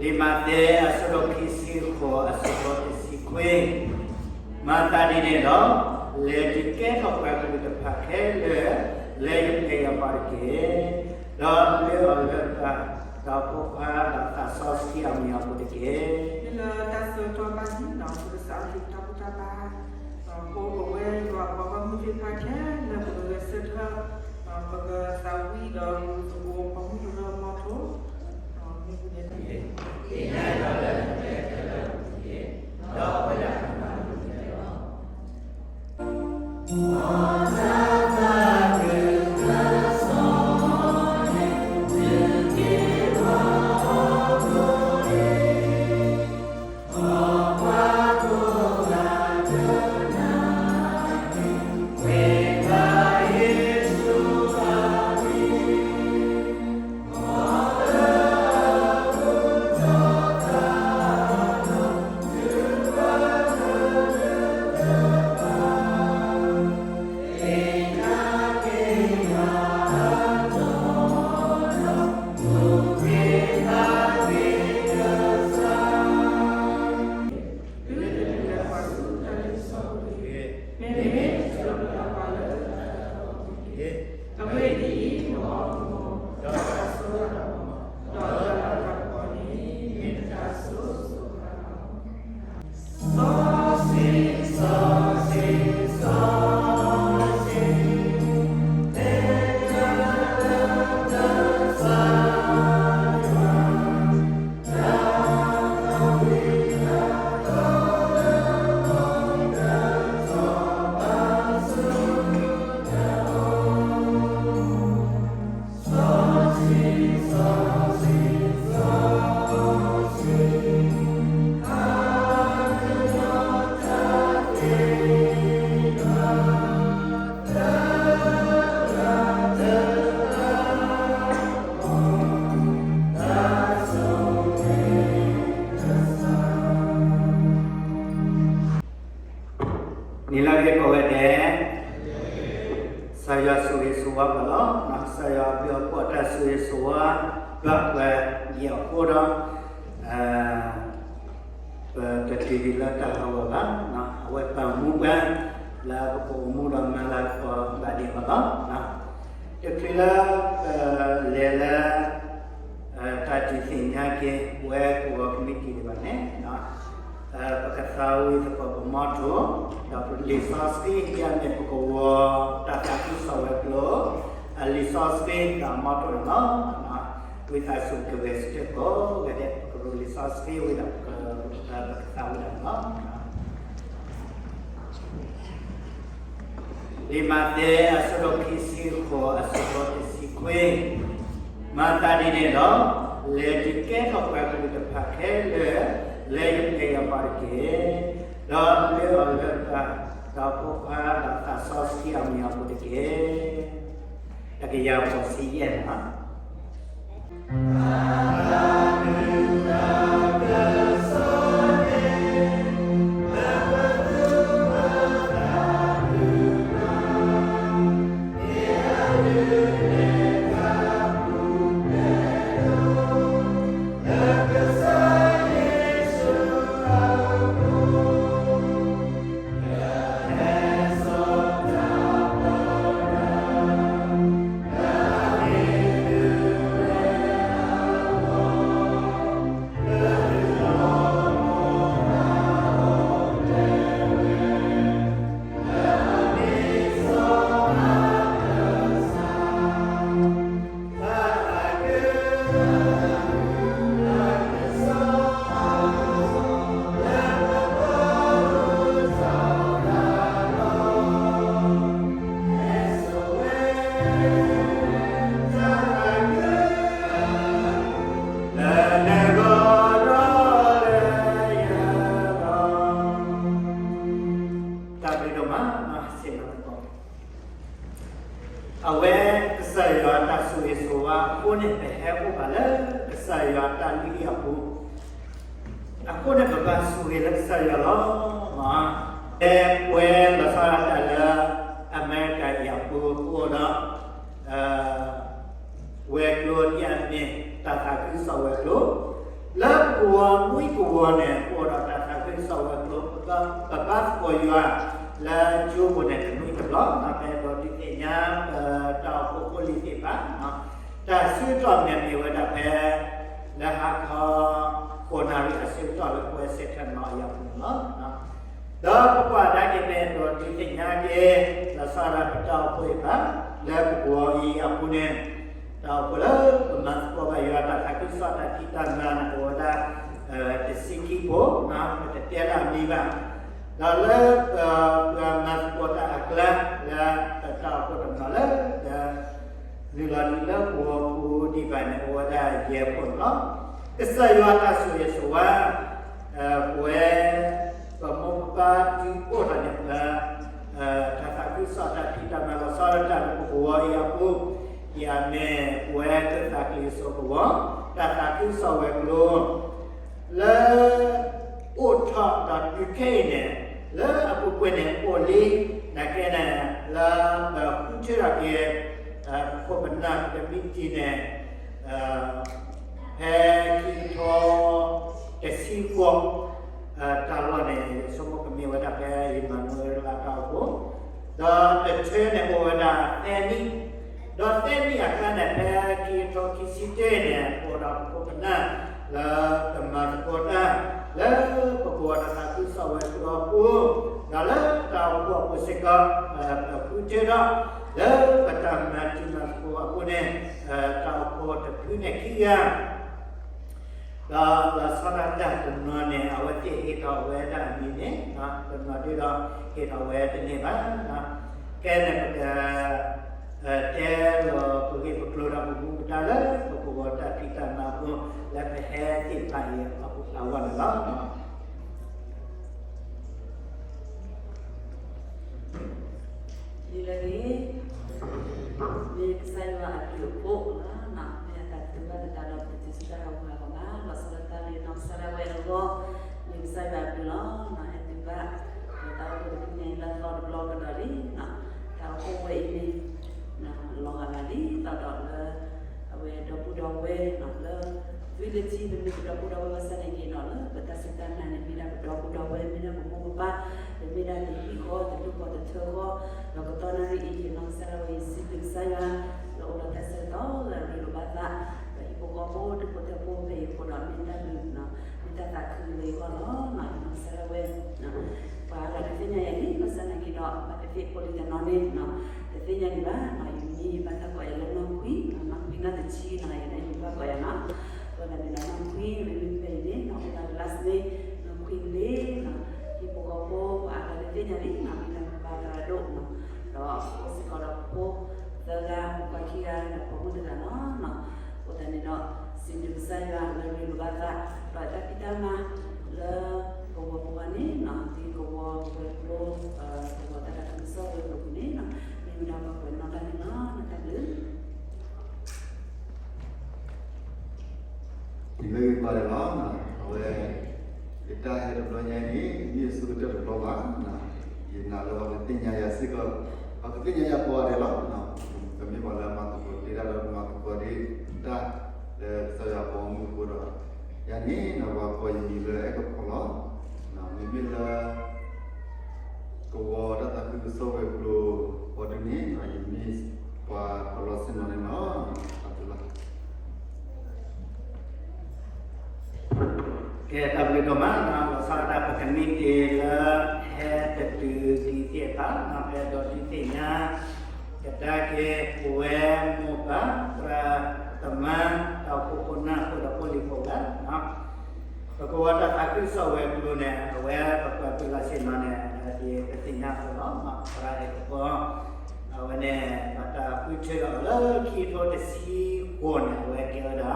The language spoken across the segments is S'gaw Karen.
လံာ်မးသဲအဆၢဒိၣ်ခံဆံဃိးအဆၢဖိတဆံခွံ, မၤသးဒ်န့ၣ်ဒီး, လဲၤဒုးကဲထီၣ်ပှၤကလုာ်တဖၣ်ခဲလၢာ် လၢယပျဲၢ်ယဘီၣ်တက့ၢ်, ဒီးလုၢ်အီၣ်လၢပၢ်, ဒီးဖိခွါဒီးသးစီဆှံအမံၤအပူၤတက့ၢ်. မ့ၢ်လၢတၢ်ဆၢကတီၢ်ဘၣ်န့ၣ်ဒီး ပကစးထီၣ်တၢ်ဘူၣ်တၢ်ဘါ ဒီးပဝဲယွၤအပှၤဂီၢ်မုၢ်သ့ၣ်တဖၣ်ခဲလၢာ် ပကဂဲၤဆၢထၢၣ် ဒီးပကသးဝံၣ်ဒီးလူၤသကိးပှၤမုၢ်တရၢမီထိ မ့ၢ်ဝံၤန့ၣ်တက့ၢ်. နံၤလၢအဂ့ၤကိးဂၤဒဲး, ကစၢ်ယွၤဆိၣ်ဂ့ၤဆိၣ်ဝါပှၤလီၤ. ကစၢ်ယွၤအဘျုးအဖှိၣ်အတၢ်ဆိၣ်ဂ့ၤဆိၣ်ဝါ ဘၣ်ပှၤဒ်အဃိဒီး, ပတတုၤဒံးလၢတၢ်ဟးဂီၤဘၣ်, အဝဲပာ်မူပှၤ လၢပကအိၣ်မူဒီးမၤလၤကပီၤဘၣ်ဒံးအီၤလီၤ. တချုးလၢပလဲၤလၢ တၢ်ဒုးသ့ၣ်ညါက့ၤ ပဝဲကဝီၤကမံးတံာ်ဒံးဘၣ်န့ၣ်, ပကသးဝံၣ်သကိးပမီထိ, ဒီးပလံာ်စီဆှံ ဒ်အမ့ၢ်ပကဝီၤတၢ်သးခုကစီၣ်ဝဲၤကျိၤ အလံာ်စီဆှံဒီးအမီထိန့ၣ်လီၤ. ဝံသးစူၤကဂဲၤဆၢထၢၣ်ကိးဂၤဒဲး ပကရူးလံာ်စီဆှံဝံၤဒီး ပကသးဝံၣ်ဒၣ်န့ၣ်လီၤ. လံာ်မးသဲအဆၢဒိၣ်ခံဆံဃိး အဆၢဖိတဆံခွံ, မၤသးဒ်န့ၣ်ဒီး, လဲၤဒုးကဲထီၣ်ပှၤကလုာ်တဖၣ်ခဲလၢာ် လၢယပျဲၢ်ယဘီၣ်တက့ၢ်, ဒီးလုၢ်အီၣ်လၢပၢ်, ဒီးဖိခွါဒီးသးစီဆှံအမံၤအပူၤတက့ၢ်. တကယၤဃိးဆံယဲၢ်န့ၣ်လီၤ. တၢ်ဘျုးဒိၣ်မး, အဝဲ ကစၢ်ယွၤအတၢ်ဆိၣ်ဂ့ၤဆိၣ်ဝါအဃိန့ၣ် ပဟဲအိၣ်ဘၣ်လၢကစၢ်ယွၤအတၢ်လုၢ်ဟံၣ်အပူၤ, အဃိန့ၣ် ပဘၣ်ဆိၣ်ဂ့ၤလၢကစၢ်ယွၤလီၤ. တဲပှဲၤလီၤဆီဒၣ်တၢ်လၢ အမဲရကၤအံၤအပူၤ ကအိၣ်ဒီး ဝဲၤကျိၤဒ်အမ့ၢ် တၢ်သးခုကစီၣ်ဝဲၤကျိၤ, လၢပ ကဝီၤနွံကဝီၤန့ၣ် အိၣ်ဒီးတၢ်သးခုကစီၣ်ဝဲၤကျိၤ, ပဘါသကိးယွၤလၢကၠိပူၤန့ၣ် တနွံတဘျီ, ပအဲၣ်ဒိးဒုးသ့ၣ်ညါ ပတၢ်အိၣ်ဖှိၣ်ဖိလံၤသ့ၣ်တဖၣ်, တၢ်ဆၢကတီၢ်န့ၣ်မ့ၢ်ဝဲဒၣ်ဖဲ လၢဟါခီ ဃိးနၣ်ရံၣ်အဆၢကတီၢ်လၢပဝဲစဲးထၢၣ်နီၤအယၤပူၤန့ၣ်လီၤ. ဒီးပကွၢ်ကဒါက့ၤ ပအဲၣ်ဒိးဒုးသ့ၣ်ညါက့ၤ လီၤဆီဒၣ်တၢ် ပတၢ်အိၣ်ဖှိၣ်သ့ၣ်တဖၣ် လၢပကဝီၤအံၤအပူၤန့ၣ်, တၢ်အိၣ်ဖှိၣ်လၢပမၤသကိးဘၣ်ယွၤတၢ်သးခုကစီၣ်တၢ်ဖံးတၢ်မၤန့ၣ် အိၣ်ဝဲဒၣ် တဆံခံဖိ, ပတတဲလၢအမံၤဘၣ်. ဒီးလၢ ပမၤသကိးတၢ်အကျါ လၢပတၢ်အိၣ်ဖှိၣ်တနီၤလၢ နုာ်လီၤဒံးလၢပကဝီၤပူၤဒံးဘၣ်န့ၣ် အိၣ်ဝဲဒၣ်ယဲၢ်ဖိန့ၣ်လီၤ. ကစၢ်ယွၤတၢ်ဆိၣ်ဂ့ၤဆိၣ်ဝါ ပဝဲ ပမိၢ်ပပၢ်တုၤအိၣ်ထီၣ်န့ၣ် ပ တၢ်သးခုကစီၣ်တၢ်ဖံးတၢ်မၤလီၤဆီဒၣ်တၢ်လၢပကဝီၤအံၤအပူၤ, ယၤမ့ၢ်ပဝဲကသးကလံၤစိးကဝီၤ တၢ်သးခုကစီၣ်ဝဲၤကျိၤ လၢ အိၣ်ထီၣ်ဒီးတုၤခဲအံၤန့ၣ် လၢအပူၤကွံာ်န့ၣ် အိၣ်လံ နာ်က့န့ၣ် လၢပဃုထၢထီၣ်က့ၤ ခိၣ်ပနၢ်တမံၤတံၢ်န့ၣ် ဖဲခံကထိတဆံဃိး တၢ်လီၢ်န့ၣ် ယဆိကမိၣ်ကမ့ၢ်ဝဲဒၣ်ဖဲ ယမၤနၢၤလၢတၢ်အိၣ်ဖှိၣ်, ဒီးတထၢန့ၣ်အိၣ်ဝဲဒၣ်သၢနံၣ်, ဒီးသၢနံၣ်အကျါန့ၣ် ဖဲခံကထိခံဆံတၢန့ၣ် အိၣ်ဒီးပခိၣ်ပနၢ် လၢကမၤသကိးတၢ် လၢပကဝီၤတၢ်သးခုကစီၣ်ဝဲၤကျိၤအပူၤ, ဒီးလၢတၢ်အိၣ်ဖှိၣ်အပူၤစ့ၢ်ကီး ပဃုထၢထီၣ် လၢပတၢ်မၤတံၤမၤသကိးအပူၤန့ၣ် တၢ်အိၣ်ဖှိၣ်တဖုန့ၣ်ခံဂၤ ဒီးလီၤဆီဒၣ်တၢ်တနီၤန့ၣ် အဝဲသ့ၣ်ဟ့ၣ်ထီၣ်ဝဲဒၣ်အမံၤန့ၣ် တနီၤဒ်ဒီး ဟ့ၣ်ထီၣ်ဝဲတန့ၢ်ဘၣ်. ကဲန့ၣ်ပက တဲလီၤပဂ့ၢ်ပကျိၤဒီးပမူပဒါလၢ ပကဝီၤတၢ်ဖံးတၢ်မၤအပူၤ လၢပဟဲသ့ၣ်တဖၣ်အံၤအဂီၢ်န့ၣ်လီၤ. ဒ်လဲၣ်ဂ့ၤ, မ့ၢ်ကစၢ်ယွၤအဘျုးအဖှိၣ်လီၤ. မ့ၢ်အတၢ်တူၢ်ဘၣ်သတးဒီး ပတတုၤဆူတၢ်ဟးဂူာ်ဟးဂီၤဘၣ်, လီၤဆီဒၣ်တၢ်လၢနီၢ်ကစၢ်ဒၣ်ဝဲအဂီၢ်, မ့ၢ်ကစၢ်ယွၤအဘျုးလီၤ. ဟဲတုၤဘၣ် တၢ်အိၣ်ဖှိၣ်တဖုညါအံၤလၢအသီတဘျီကဒီးလံ, တၢ်အိၣ်ဖှိၣ်ဝဲအံၤန့ၣ် လီၤဂာ်ဘၣ်လံ သီဒီးလၢ အဝဲဒီပုၢ်ဒီဝဲၢ်လၢ သုလၢထံ ပမ့ၢ်ပဒီပုၢ်ဒီဝဲၢ်ဘၣ်ဆၣ်သနာ်က့ဒီး လၢပတၢ်စူၢ်တၢ်နာ်န့ၣ် မ့ၢ်ဒၣ်ပဒီပုၢ်ဒီဝဲၢ် မ့ၢ်ဒၣ်ပမိၢ်ပပၢ်, ပမ့ၢ်ဒၣ်တဟံၣ်ဃီတဒူၣ်ဃီတထၢဃီ, ဒီးကတီၢ်နၣ်ရံၣ်အံၤ ယနီၢ်ကစၢ်ဒၣ်ဝဲအံၤ စံးဘျုးကစၢ်ယွၤ လၢအိၣ်ဒီးတၢ်ဆၢကတီၢ်လၢအရ့ဒိၣ်ဘၣ်သး, ဒီးဟံၣ်ဖိဃီဖိဒူၣ်ဖိထၢဖိဖဲအံၤအဃိဒီး မ့ၢ်တၢ်ဘျုး မ့ၢ်တၢ်သးခုလၢယဂီၢ်လီၤ. ယနီၢ်ကစၢ်ဒၣ်ဝဲ ပှၤအါဂၤတသ့ၣ်ညါယၤန့ၣ် ဘၣ်ဆၣ်သနာ်က့ဒီး ဘၣ်သ့ၣ်သ့ၣ်ဖိလံၤတနီၤန့ၣ် တသ့ၣ်ညါဒံးဘၣ်, ယမံၤဘၣ်တၢ်ကိးယၤလၢနီၢ်ခွံ, နီၢ်ခွံနီၢ်တဆံနီၤ ယမံၤဘၣ်ကိးယၤနီၤ, အဃိသတးန့ၣ်ဒီးနီၢ်ခွံ မ့မ့ၢ်ဖဲအံၤန့ၣ် အိၣ်ဒီး last name နီၢ်ခွံလ့နီၤ, ဟံၣ်ဖိဃီဖိ ပှၤအါဂၤတသ့ၣ်ညါဒံးနီၤ မ့ၢ်ဒၣ်ပပၢ်သရၣ်ဒိၣ်နီၤ, ဒီးအိၣ်စ့ၢ်ကီးဒီးဖိသၢဂၤ ဖိခွါခံဂၤ ဒီးဖိမုၣ်တဂၤလီၤ. အဃိသတးန့ၣ်ဒီး စံးဘျုးကစၢ်ယွၤလၢရ့ဒိၣ်ဘၣ်သး ဒီးတၢ်ဖံးတၢ်မၤလၢ ကဝီၤပူၤန့ၣ်နီၤ ဒ်ကဝီၤဝဲၤကျိၤ ကဝီၤတၢ်သးခုကစီၣ်ဝဲၤကျိၤပူၤန့ၣ်နီၤ မ့ၢ်ဝဲဒၣ်ပှၤကွဲးနီၣ်တၢ်န့ၣ်လီၤ. တၢ်ဘျုး ယမ့ၢ်ဂ့ၤပှၤန့ၣ်လီၤ. အဝဲ ယတၢ်ဟဲတဘျီညါအံၤန့ၣ် မ့ၢ်အဆိကတၢၢ်တဘျီဘၣ်. ယနာ်လၢပှၤကသ့ၣ်ညါယၤစ့ၢ်ကီး, ပှၤကသ့ၣ်ညါယၤကိးဂၤဒဲးလီၤ. ပမ့ၢ်ပှၤလၢအမၤသကိးတ့ၢ်တၢ်ဒီး မၤသကိးတ့ၢ်တၢ်လၢကစၢ်ယွၤအဘီအမုၢ်အဃိဒီး ယၤန့ၣ်နီၤ ပှၤကိးယမံၤလၢအဲၣ်ကဖီလီၤ. မ့မ့ၢ်လၢ ကဝီၤတၢ်သးခုကစီၣ်ဝဲၤကျိၤ ပှၤဒုးန့ၣ် ယမ့ၢ်ပှၤပလီၢ်ဆ့ၣ်နီၤန့ၣ်လီၤ. ကဲ တၢ်ဘျုးဒိၣ်မးနီၤ လီၤဆီဒၣ်တၢ် ပကမံးတ့ၢ်လၢ ဟဲတတုၤဒံးသ့ၣ်တဖၣ်နီၤ ပအဲၣ်ဒိးဒုးသ့ၣ်ညါ ကဒါက့ၤ ပဝဲမိၢ်ပၢ် သရၣ်သမါ တၢ်အိၣ်ဖှိၣ်ဖိနၢ်ဖိဒီးဖိလံၤဖိဝဲနီၤ ပကဝီၤတၢ်သးခုကစီၣ်ဝဲၤကျိၤန့ၣ် အဝဲပကွဲးပၢၤလီၢ်ဆ့ၣ်နီၤန့ၣ် ဒ်ပသ့ၣ်ညါအသိးလီၤ သရၣ်အဲၣ်ကပီၤ အဝဲန့ၣ် ဘၣ်တၢ်ဃုထၢထီၣ်လၢခံကထိတဆံဃိးန့ၣ် အဝဲကဲဝဲဒၣ်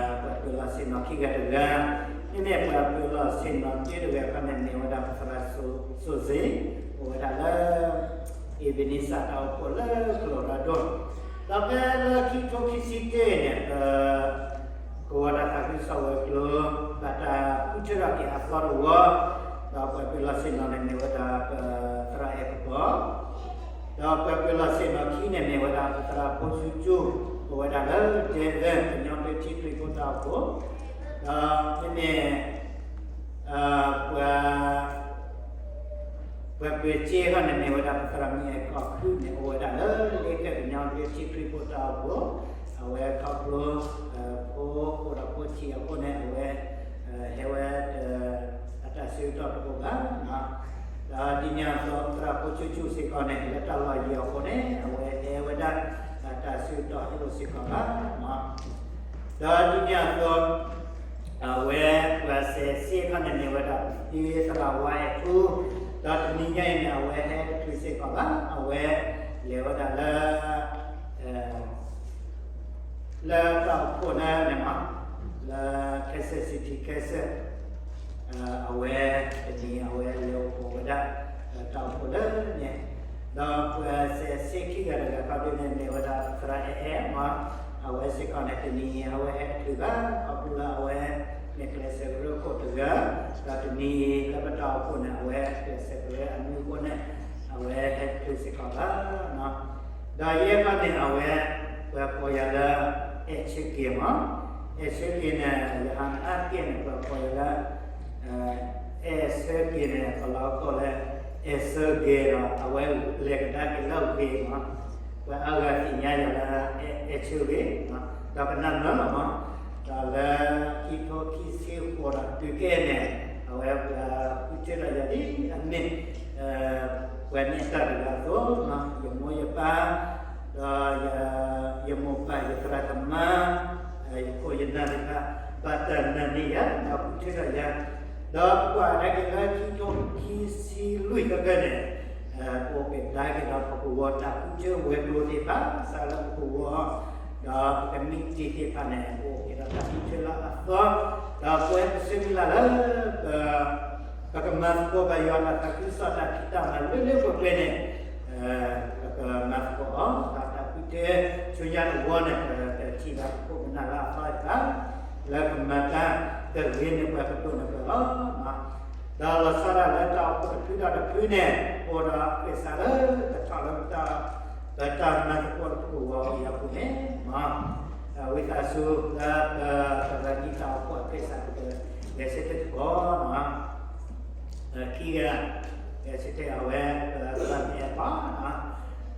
ပကွဲးပၢၤလီၢ်ဆ့ၣ်နီၤခံဂၤတဂၤ, မ့မ့ၢ်ပကွဲးပၢၤလီၢ်ဆ့ၣ်နီၤတဂၤတဂၤခီန့ၣ် မ့ၢ်ဝဲဒၣ်ပသရၣ်စိၤစ့, အိၣ်ဝဲဒၣ်လၢ အ့ဘ့နံစၢ်တၢ်အိၣ်ဖှိၣ်လၢကလီၤရၤဒိၣ်, ဒီးဖဲလၢခံကထိခံဆံတၢန့ၣ် ပ ကဝီၤတၢ်သးခုကစီၣ်ဝဲၤကျိၤ ဘၣ်တၢ်ဃုထၢထီၣ်က့ၤအသီတဝီ, ဒီးကွဲးပၢၤလီၢ်ဆ့ၣ်နီၤန့ၣ် မ့ၢ်ဝဲဒၣ်ပသရၣ်အဲၣ်ကပီၤ, ဒီးကွဲးပၢၤလီၢ်ဆ့ၣ်နီၤခံန့ၣ် မ့ၢ်ဝဲဒၣ်ပသရၣ်ဖိဆူကၠူ, အိၣ်ဝဲဒၣ်လၢဒဲသၢ ကညီတၢထံခရံာ်ဖိတၢ်အိၣ်ဖှိၣ်, ဒီး တၢ်ဂ့ၢ်တၢ်ကျိၤတဘ့ၣ်အံၤန့ၣ်မ့ၢ်ဝဲဒၣ် ပသရၣ်မံၤအဲၣ်ကီၢ်ခုၣ်န့ၣ် အိၣ်ဝဲဒၣ်လၢလ့ခဲကညီလၢထံခရံာ်ဖိတၢ်အိၣ်ဖှိၣ်, အဝဲခီဖျိ ဖိအိၣ်ဒီးဖိဆံးအဃိန့ၣ် အဝဲ ဟဲဝဲ အတၢ်ဆၢကတီၢ်တအိၣ်ဘၣ်. ဒီးဒ်န့ၣ်အသိး သရၣ်ဖိဆူၣ်ဆူၣ်စ့ၢ်ကီးန့ၣ် လၢတၢ်လီၢ်ယံၤအဃိန့ၣ် အဝဲဟဲဝဲဒၣ် တၢ်ဆၢကတီၢ်တအိၣ်စ့ၢ်ကီးဘၣ်. ဒီးဒ်န့ၣ်အသိး အဝဲပှၤစဲးစ့ၢ်ကီးန့ၣ်မ့ၢ်ဝဲဒၣ် သရၣ်ဝါအဲၣ်ထူ, ဒီးတနံၤညါအံၤန့ၣ် အဝဲဟဲတချုးစ့ၢ်ကီးဘၣ်. အဝဲလဲၤဝဲဒၣ်လၢ လၢတၢ်အိၣ်ဖှိၣ်လၢန့ၣ်မး လၢ Kansas City Kansas အဝဲတနံၤအဝဲလဲၤအိၣ်ဖှိၣ်ဝဲဒၣ် တၢ်အိၣ်ဖှိၣ်လၢန့ၣ်, ဒီးပှၤစဲးစ့ၢ်ခံဂၤတဂၤခီဒ်န့ၣ် မ့ၢ်ဝဲဒၣ်သရၣ်အဲၣ်အဲၣ်မး, အဝဲစ့ၢ်ကီးန့ၣ် တနံၤအဝဲဟဲတချုးဘၣ် ခီဖျိလၢအဝဲမ့ၢ်ကျဲးစၢးကရၢခိၣ်တဂၤ, ဒီးတနံၤလၢပတၢ်အိၣ်ဖှိၣ်န့ၣ် အဝဲကျဲးစၢးကရၢအမုၢ်အဃိန့ၣ် အဝဲဟဲတချုးစ့ၢ်ကီးဘၣ်. ဒီးယဲၢ်ခီန့ၣ် အဝဲ ပှၤကိးယၤလၢ အဲၣ်ဆၢက့ၤမး, အဲၣ်ဆၢက့ၤန့ၣ် ယဟးနအါတက့ၢ်န့ၣ် ပှၤကိးယၤလၢ အဲၣ်ဆၢက့ၤန့ၣ် ပလီၤကိးလၢ အဲၣ်ဆၢက့ၤဒီး အဝဲလဲၤကဒါက့ၤလၢအဂ့ၤမး, ပှၤအါဂၤသ့ၣ်ညါယၤလၢ အဲၣ်ဆၢက့ၤ, ဒီးကနၣ်မၢလီၤမး, ဒီးလၢခံထိခံဆံဃိးဒီးတုၤခဲအံၤန့ၣ် အဝဲပှၤဃုထၢထီၣ်ယၤဒ်အမ့ၢ် ပှၤန့ၢ်တၢ်တဂၤအသိး, ယမိၢ်ယပၢ်, ဒီးယမိၢ်ပၢ် ယသရၣ်သမါ, ယခိၣ်ယနၢ်သ့ၣ်တဖၣ် ဘၣ်တၢ်နာ်န့ၢ်ယၤ ဒီးဃုထၢထီၣ်ယၤ, ဒီးပကွၢ်ကဒါက့ၤလၢခံထိခံဆံလွံၢ်သီခဲအံၤန့ၣ် ပအိၣ်ကဒါက့ၤဒီးပကဝီၤတၢ်ဃုထၢဝဲၤကျိၤသ့ၣ်တဖၣ် စးလၢပကဝီၤ ဒီးပကမံးတံာ်သ့ၣ်တဖၣ်န့ၣ် ပအိၣ်က့ၤဒီးတၢ်ဃုထၢလၢအသီ, ဒီးပဝဲပဆၢမုၢ်လၢ်လၢ ပကမၤသကိးဘၣ်ယွၤအတၢ်သးခုကစီၣ် တၢ်ဖံးတၢ်မၤလၢလၢပှဲၤပှဲၤန့ၣ် ပကမၤသကိးအီၤ ဒီးတၢ်ဃုထၢဆူညါတဝီန့ၣ် ပကထံၣ်ဘၣ်ပခိၣ်ပနၢ်လၢအသီတဖၣ် လၢကမၤတၢ်တဂ့ၤန့ၢ်ပှၤ ကဒိးန့ၢ်ပှၤလီၤ. ဒီးလီၤဆီဒၣ်လၢတၢ်အိၣ်ဖှိၣ်တဖုဒီးတဖုန့ၣ် အိၣ်ဒီးခၢၣ်စးလၢကထီၣ်လၢ ပတၢ်မၤသကိးတဖုကဝီၤအံၤအပူၤန့ၣ် ဝံသးစူၤလၢပသရၣ်မံၤတၢ်အိၣ်ဖှိၣ်အခၢၣ်စး ပကလဲၤဆၢထၢၣ်တက့ၢ်. ခံဂၤ လဲၤဆၢထၢၣ်အဝဲ ပသရၣ်မံၤ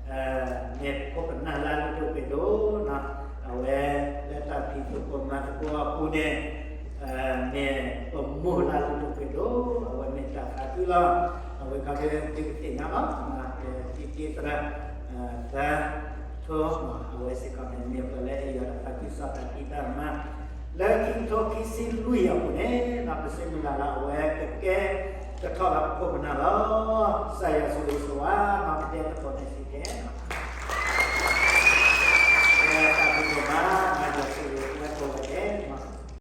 အဲၣ်ပီ မ့ၢ်ပခိၣ်ပနၢ်လၢအလုၢ်ဒိၣ်ပှ့ၤဒိၣ်, အဝဲလၢတၢ်ဖံးသကိးမၤသကိးအပူၤန့ၣ် မ့ၢ်ပမိၢ်လၢအလုၢ်ဒိၣ်ပှ့ၤဒိၣ်, အဝဲမ့ၢ်တၢ်သးခုလီၤ. အဝဲခီဒုးသုကသ့ၣ်ညါလီၤ, တံတံသရၣ် သးထိ အဝဲစ့ၢ်ကီးန့ၣ် မ့ၢ်ပှၤလၢအအဲၣ်ယွၤဒီးသးခုကစီၣ်တၢ်ဖံးတၢ်မၤ လၢခံကထိခံဆံလွံၢ်အပူၤန့ၣ် ပဆၢမုၢ်လၢ်လၢအဝဲကကဲကထီၣ်လၢပခိၣ်ပနၢ်လီၤ. ကစၢ်ယွၤဆိၣ်ဂ့ၤဆိၣ်ဝါ